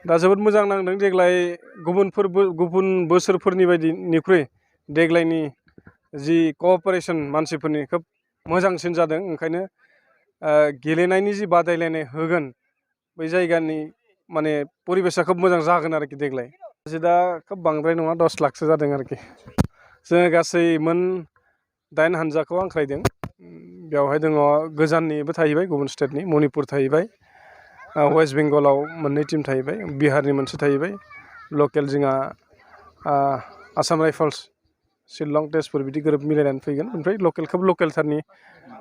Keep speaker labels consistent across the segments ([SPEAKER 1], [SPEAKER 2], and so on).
[SPEAKER 1] दा जोबोद मोजां नांदों देग्लाय गुबुन बोसोरफोरनि बायदिनिख्रुइ देग्लायनि जि कअपारेसन मानसिफोरनि खोब मोजांसिन जादों ओंखायनो गेलेनायनि जि बादायलायनाय होगोन बै जायगानि माने परिबेसा खोब मोजां जागोन आरोखि देग्लाय दा खोब बांद्राय नङा 10 लाखसो जादों आरोखि जोङो गासै मोन 8 हानजाखौ आंख्रायदों बेवहाय दङ गोजाननिबो थाहैबाय गुबुन स्टेटनि मणिपुर थाहैबाय वेस्ट बेंगलाव मोननै टीम थाहैबाय बिहारनि मोनसे थाहैबाय लकेल जोंहा आसाम राइफल्स शिलं तेजपुर बिदि गोरोब मिलायनानै फैगोन ओमफ्राय खोब लकेलथारनि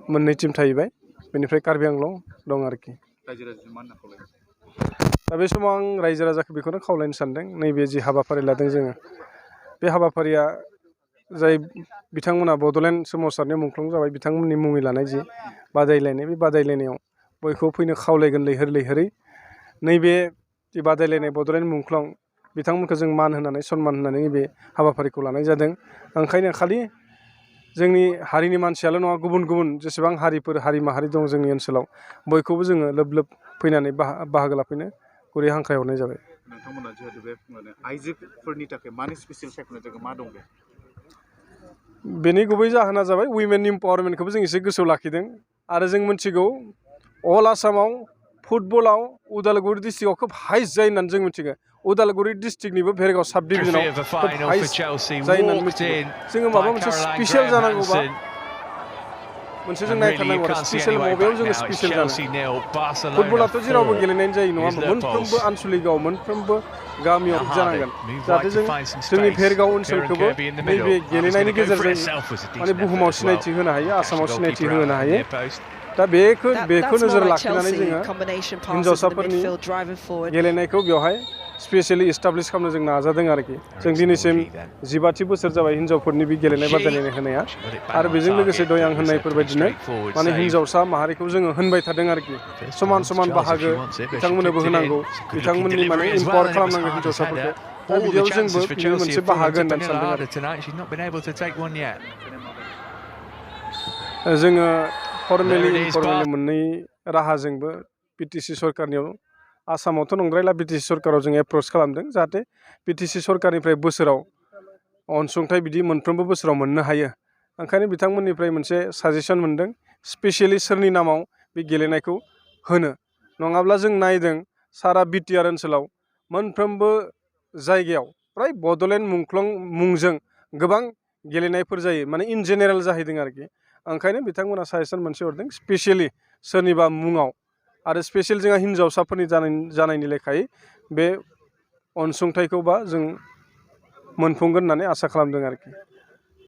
[SPEAKER 1] मोननै टीम थाहैबाय बेनिफ्राय कार्बि आंलं दं आरोखि दा बे समाव आं रायजो राजाखौ बेखौनो खावलायनो सानदों नैबे जि हाबाफारि लादों जोङो बे हाबाफारिया जाय बिथांमोना बड'लेण्ड सोमावसारनायाव मुंख्लं जाबाय बिथांमोननि मुङै लानाय जि बादायलायनाय बे बादायलायनायाव बयखौबो फैनो खावलायगोन लैहोरै नैबे जि बादायलायनाय बड'लेण्ड मुंख्लं बिथांमोनखौ जों मान होनानै सन्मान होनानै नैबे हाबाफारिखौ लानाय जादों ओंखायनो खालि जोंनि हारिनि मानसियाल' नङा गुबुन जेसेबां हारि माहारि दं जोंनि ओनसोलाव बयखौबो जोङो लोब फैनानै बाहागो लाफैनो गुरै हांख्रायहरनाय जाबाय
[SPEAKER 2] नोंथांमोना जिहेतु बे आइजोफोरनि थाखाय मानि स्पेसियेल सायख'नाय जायगा मा दं
[SPEAKER 1] बेनि गुबै जाहोना जाबाय उइमेन इम्पावारमेन्टखौबो जों एसे गोसोआव लाखिदों आरो जों मिथिगौ अल आसामाव फुटबलाव उदालगुरि डिस्ट्रिक्टआव खोब हाइस्ट जायो होननानै जों मिथिगौ उदालगुरि डिस्ट्रिक्टनिबो भेरगाव साब डिभिजनाव खोब हाइस्ट जायो होननानै मिथिगौ जोङो माबा मोनसे स्पेसियेल जानांगौबा मोनसे जों नायथारनांगौ आरो स्पेसियेल मबेयाव जोङो स्पेसियेल जानो फुटबलाथ' जेरावबो गेलेनाय जायो नङा होमबा मोनफ्रोमबो आनसलिकआव मोनफ्रोमबो गामियाव जानांगोन जाहाथे जोंनि भेरगाव ओनसोलखौबो नैबे गेलेनायनि गेजेरजों माने बुहुमाव सिनायथि होनो हायो आसामाव सिनायथि होनो हायो दा बेखौ नोजोर लाखिनानै जोङो हिन्जावसाफोरनि गेलेनायखौ बेवहाय स्पेसियेलि इस्टाब्लिश खालामनो जों नाजादों आरोखि जों दिनैसिम 15 बोसोर जाबाय हिन्जावफोरनि बे गेलेनाय बादायलायनाय होनाया आरो बेजों लोगोसे दय आं होननायफोरबायदिनो माने हिन्जावसा माहारिखौ जोङो होनबाय थादों आरोखि समान बाहागो बिथांमोननोबो होनांगौ बिथांमोननि माने इम्पावार खालामनांगौ हिन्जावसाफोरखौ दा बिदियाव जोंबो बेयो मोनसे बाहागो होननानै सानदों आरो जोङो फर्मेलि इनफर्मेलि मोननै राहाजोंबो बिटिसि सरकारनियाव आसामावथ' नंद्रायला बिटिसि सरकाराव जों एप्रच खालामदों जाहाथे बिटिसि सरकारनिफ्राय बोसोराव अनसुंथाइ बिदि मोनफ्रोमबो बोसोराव मोननो हायो ओंखायनो बिथांमोननिफ्राय मोनसे साजेसन मोनदों स्पेसियेलि सोरनि नामाव बे गेलेनायखौ होनो नङाब्ला जों नायदों सारा बिटिआर ओनसोलाव मोनफ्रोमबो जायगायाव फ्राय बड'लेण्ड मुंख्लं मुंजों गोबां गेलेनायफोर जायो माने इन जेनेरेल जाहैदों आरोखि ओंखायनो बिथांमोना साजेसन मोनसे हरदों स्पेसियेलि सोरनिबा मुङाव आरो स्पेसियेल जोंहा हिन्जावसाफोरनि जानायनि लेखायै बे अनसुंथाइखौबा जों मोनफुंगोन होननानै आसा खालामदों आरोखि